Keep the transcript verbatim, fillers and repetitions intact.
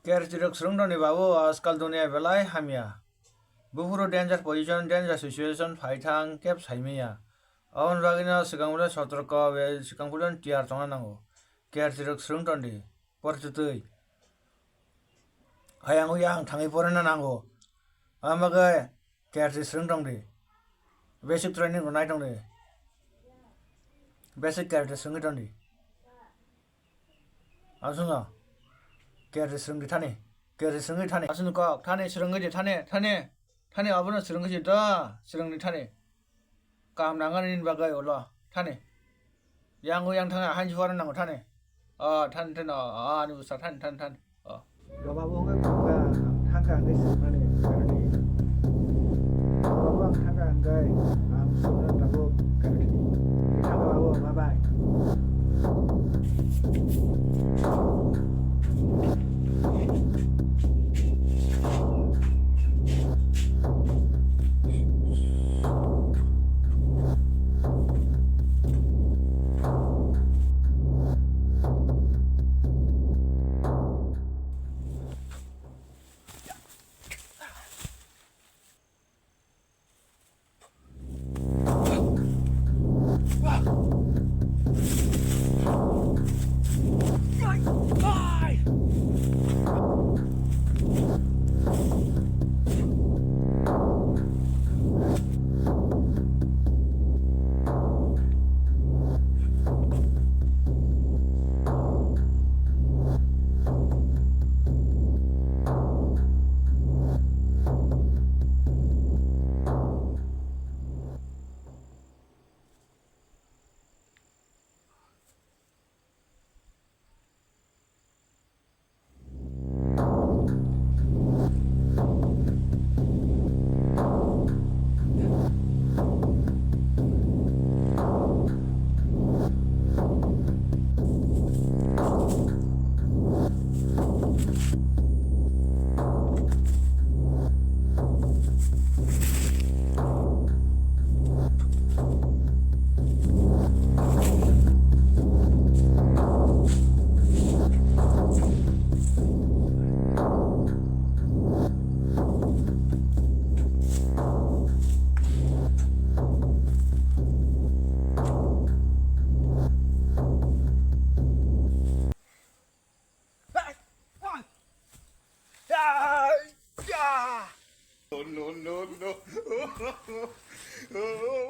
Kerchi rok swrwng tongdi babu, ajkal duniya belai hamya. Buphuru danger position, danger situation phai thang keb saimaya. Aboni bagwino swkang ulo sotorko, be swkang ulo tiyar tongna nango. Kerchi rok swrwng tongdi, por chutwi. Ayang uyang thangwi porina nango. Aboni bagwi kerchi swrwng tongdi. Basic training rwnai tongdi. Basic kerchi swrwngwi tongdi. Aswkno kerchi swrwngdi thani. Kerchi swrwngwi thani. Aswkno kok thani swrwngwi di thani, thani. Thani abono swrwngwi di da, swrwngdi thani. Kam nangani nini bagwi ulo thani. Yang uyang thangwi hain suara nango thani. O, thani, thani, o, o, ani bwsa, thani, thani, thani. O. Roba bo wngkha thangkha hwnkhe swrwngmani karani. Roba bo ang thangkha hwnkhe ang swrwngna tabuk karani. Thangkha babu, bye bye. No, no, no, no.